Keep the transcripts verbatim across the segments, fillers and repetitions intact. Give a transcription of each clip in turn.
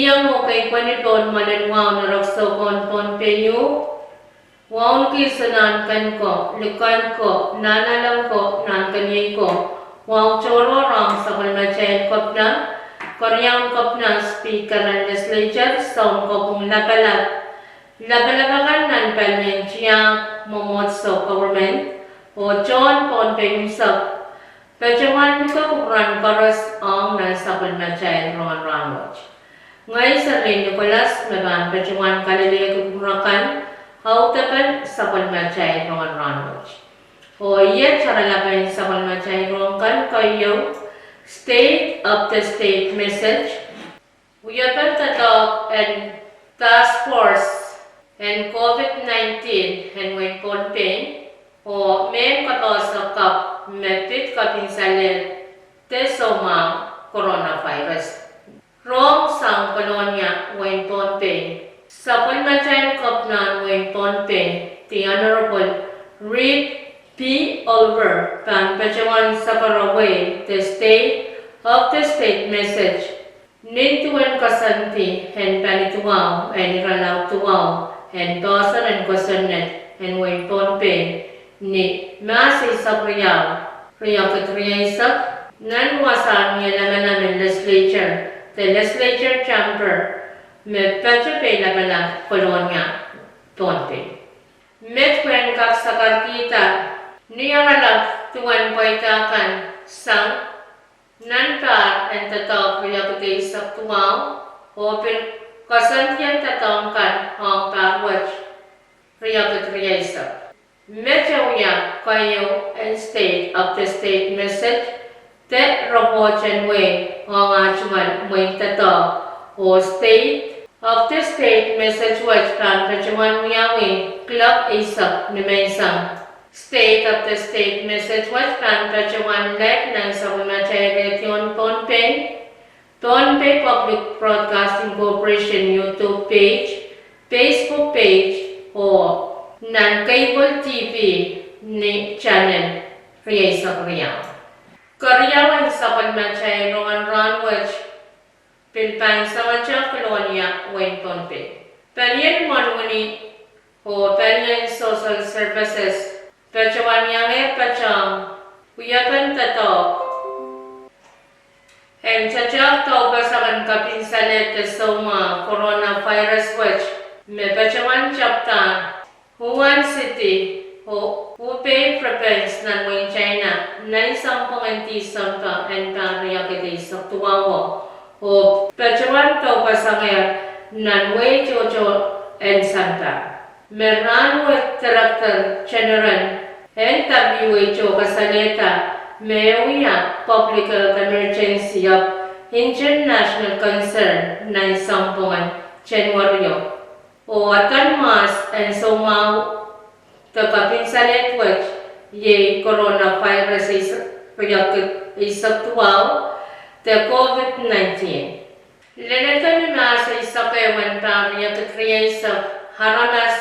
Iang oh kei pweni pohn mwoalen wahu en erekiso pohn Pohnpei, wahu en kisin ahn ken ko, likan ko, nahnalek ko, nahnkeniei ko, wahu tohrohr ong sapwellimatail Kepina, Keriaun Kepina, Speaker en Legislature, Sounkopwung Lapalap, lapalap akan nan palien tiahk, mwomwohdiso, government, oh tohn Pohnpei unsek, patohwan luke kupwuren koaros ong nan sapwellimatail rongen rahnwet. Ngehi Serlin Nicholas me pahn patohwan kalelehki kupwur akan audepen sapwellimatail rongen rahnwet. Oh iet oaralap en sapwellimatail rohng kan keieu: State of the State Message, wiepen doadoahk en task force en COVID nineteen en wehin Pohnpei, oh mehn koapohso kapw me pid kopin salehd de soumwahu coronavirus. Rohng sang Kolonia, wehin Pohnpei, sapwellimatail Kepinahn wehin Pohnpei, The Honorable Reed P. Oliver, pahn patohwan sakarwei the State of the State Message nin duwen koasoandi en pali duwau en irelaud duwau en poahsoan en kosonned en wehin Pohnpei ni Mahs eisek riau, riekid rieisek, nan wasahn wie lamalam en Legislature, the Legislature Chamber, me patohwan lapalap Kolonia, Pohnpei. Met pwehn kak sakarkihda ni oaralap duwen pweida kan sang nan pahr en doadoahk riekid eisek duwau, oh pil koasoandien doadoahk kan ong pahr wet riekid rieisek. Met wia keieu en State of the State Message de report en wehi ong ah tungoal mwein doadoahk, oh State of the State Message wet pahn patohwan wiawi kuloak eisek nimenseng. State of the State Message wet pahn patohwan lel nan sapwellimatail radio en Pohnpei, Pohnpei Public Broadcasting Corporation YouTube page, Facebook page, oh nan cable T V ni channel rieisek riau. Keriau en sapwellimatail rongen rahnwet pil pahn sangete Kolonia, wehin Pohnpei. Palien mwohn wini oh palien social services patohwan iangehr patohwan wiepen doadoahk en doadoahk dohpeseng en kopin salehd de soumwahu coronavirus wet me patohwan tapdahr Wuhan City oh Hubei Province nan wehin China, nan sounpwongen Tisempe en pahr riekid eisek duwau, oh patohwan dohpesengehr nan wehi tohto en sampah. Me rahnwet Director General en W H O kasalehda me wia public health emergency of international concern nan sounpwongen January o, oh adan mahs en soumwahu de kopin salehd wet iei coronavirus eis-, riekid eisek duwau de COVID nineteen. Leledo ni Mahs eisek ehu en pahr riekid rieisek, aramas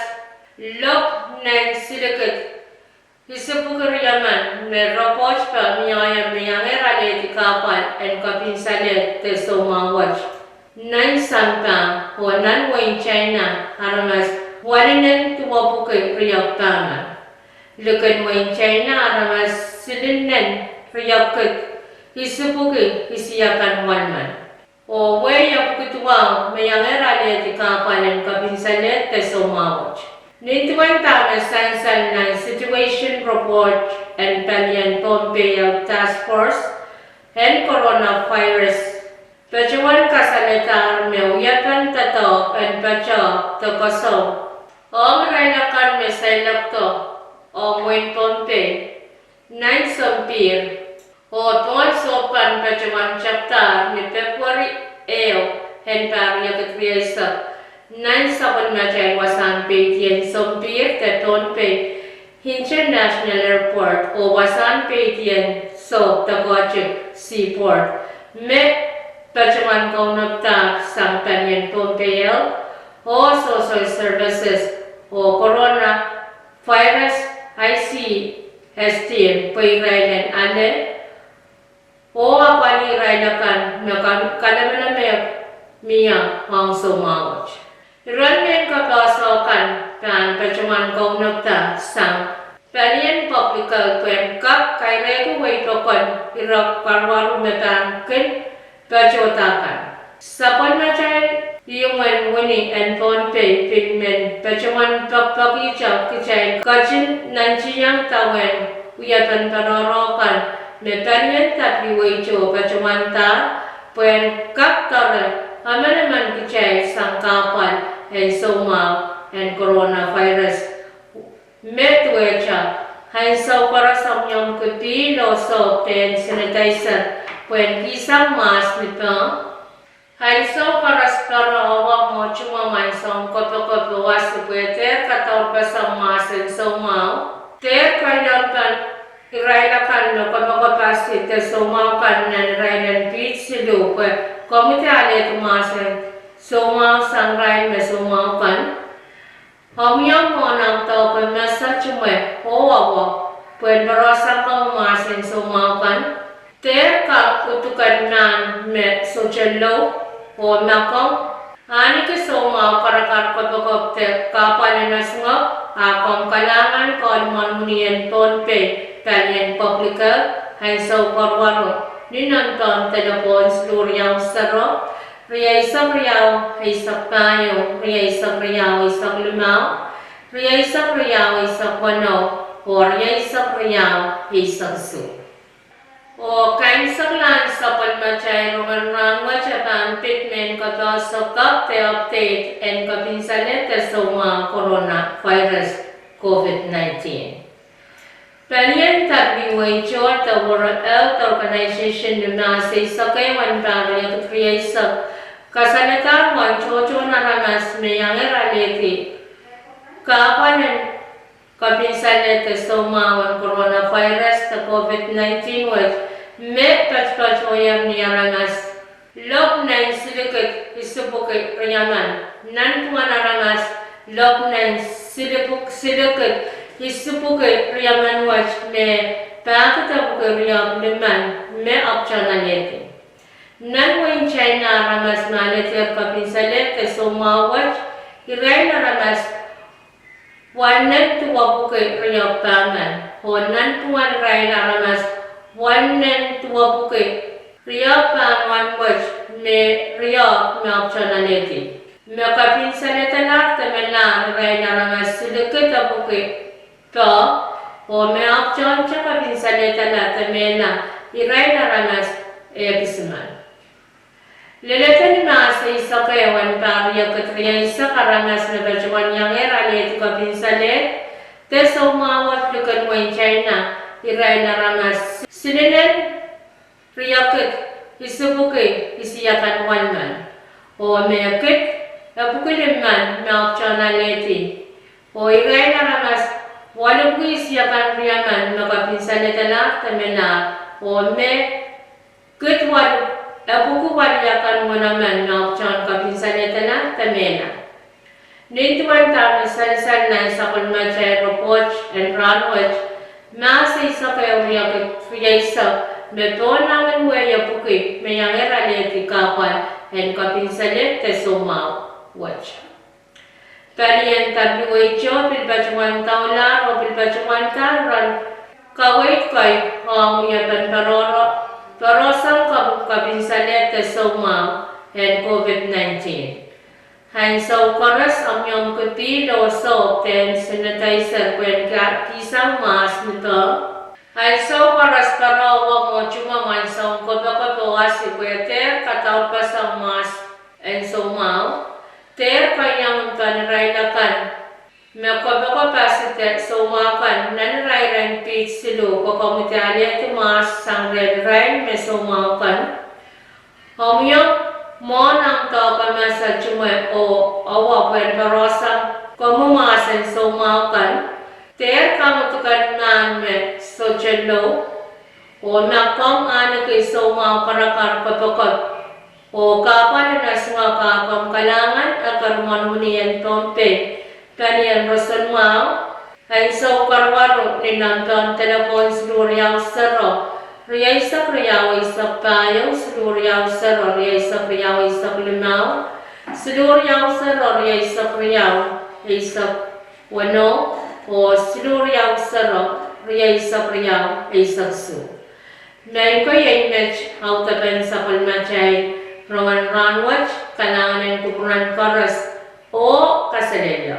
lop nen silikid isipwiki riemen me report pwe miehier me iangehr alehdi kahpwal en kopin salehd de soumwahu wet nan sampah, oh nan wehin China aramas welinen duwepwiki riepwiki pahmen. Likin wehin China aramas silinen riekid isipwiki isiakan welmen. Oh wehi epwiki duwau me iangehr alehdi kahpwal en kopin salehd de soumwahu wet. Nin duwen dahme sansal nan situation report en palien Pohnpei Health Task Force en coronavirus, patohwan kasaledahr me wiepen doadoahk en patohdo de koasoi ong irail akan me sailakdo ong wehin Pohnpei nan sounpihr, oh pohn sohp kan patohwan tapdahr ni February ehu en pahr riekid rieisek, nan sapwellimatail wasahn peidi en sounpihr de Pohnpei International Airport oh wasahn peidi en sohp Dakota Seaport, me patohwan kaunopada sang palien Pohnpei Health oh Social Services oh coronavirus I C S team pwe irail en ale oh apwalih irail akan me ka-, kalamalame mie ong soumwahu wet. Iren mehn kapehse kan pahn patohwan kaunopada sang palien public health pwehn kak kairehki wehi pokon ire karuwaru me pahn kin patohda kan. Sapwellimatail iungen wini en Pohnpei pil men patohwan pekipekihte kitail ketin nantihong dahwen wiepen peroro kan me palien W H O patohwandahr pwehn kak doare emenemen kitail sang kahpwal en soumwahu en coronavirus me duwehte ansou koaros omwiomwki pihl oh sohp de hand sanitizer pwehn kihsang mwahs ni peh. Ansou koaros pereh, awa mwo, tungoal, ansoun kopokop oh asi pwe dehr kadaurpeseng mwahs en soumwahu. Dehr keiong pahn irail akan me kopokop asi de soumwahu kan nan irail en piht siluh pwe komwidi alehdi mwahs en soumwahu sang irail me soumwahu kan. Omwiomw mwohn ahmw doadoahk me sohte mwe oh awa pwehn porohsang komw mwahs en soumwahu kan. Dehr kak uduken mahn me sohte lou, oh ma komw ahneki soumwahu karakar kopokop de kahpwal en esingek, a komw kalahngan Kaulimwen Wini en Pohnpei palien public health ansou koaruwaru ni nempehn delepwohn siluh riau sero, rieisek riau eisek pahieu, rieisek riau eisek limau, rieisek riau eisek weneu, oh rieisek riau eisek isuh. Oh kaimwiseklahn sapwellimatail rongen rahnwet e pahn pid mehn kapehse kak de update en kopinsalehda soumwahu coronavirus COVID nineteen. Palien W H O de World Health Organization ni Mahs eisek ehu en pahr riekid rieisek kasalehdahr uwen tohtohn aramas me iangehr alehdi kahpwal en kopinsalehda soumwahu en coronavirus de COVID nineteen wet me patopatohier ni aramas lopw nen silikid isuhpwuki riemen, nanpwungen aramas lopw nen silikid isuhpwuki riemen wet me pahkid epwiki riehk limen me ahpwtehn alehdi. Nan wehin China aramas me alehdier kopinsalehda soumwahu wet irail aramas waluh nen duwepwiki riehk pahmen, oh nanpwungen irail aramas waluh nen duwepwiki riehk pahmen wet me riehk me ahpwtehn alehdi. Me kopinsalehdahr de melahr irail aramas silikid epwiki peh, oh me ahpwtehn kopinsalehdahr de melahr irail aramas ehkisimen. Lelehdi ni Mahs eisek ehu en pahr riekid rieisek aramas me patohwan iangehr alehdi kopinsalehda soumwahu wet likin wehin China irail aramas silinen riekid isuhpwuki isiakan wenmen, oh me kid epwiki limen me ahpwtehn alehdi, oh irail aramas waluhpwiki isiakan riemen me kopinsalehdahr de melahr, oh me kid waluh epwiki waliakan wenemen me ahpwtehn kopinsalehdahr de melahr. Nin duwen dahme sansal nan sapwellimatail report en rahnwet, Mahs eisek ehu riekid rieisek me pohnangin wehi epwiki me iangehr alehdi kahpwal en kopinsalehda soumwahu wet. Palien W H O pil patohwan doulahr oh pil patohwandahr rahn kaweid kei ong wiepen porohsang kopwung kopinsalehda soumwahu en COVID nineteen. Ansou koaros omwiomwki pihl oh sohp de hand sanitizer pwehn kihsang mwahs ni peh. Ansou koaros pereh, awa mwo, tungoal, ansoun kopokop oh asi pwe dehr kadaurpeseng mwahs en soumwahu. Dehr keiong pahn irail akan me kopokop asi de soumwahu kan nan irair en piht siluh pwe komwidi alehdi mwahs sang rehn irail me soumwahu kan. Omwiomw mwohn ahmw doadoahk me sohte mwe oh awa pwehn porohsang komw mwahs en soumwahu kan. Dehr kak uduken mahn me sohte lou, oh ma komw ahneki soumwahu karakar kopokop oh kahpwal en esingek, a komw kalahngan Kaulimwen Wini en Pohnpei palien roson mwahu ansou koaruwaru ni nempehn delepwohn siluh riau sero, Rieisek riau eisek pahieu, siluh riau sero rieisek riau eisek limau, siluh riau sero rieisek riau eisek weneu, oh siluh riau sero rieisek riau eisek isuh. Maing ko, iei met audepen sapwellimatail rongen rahnwet. Kalahngan en kupwuren koaros oh kaselehlie.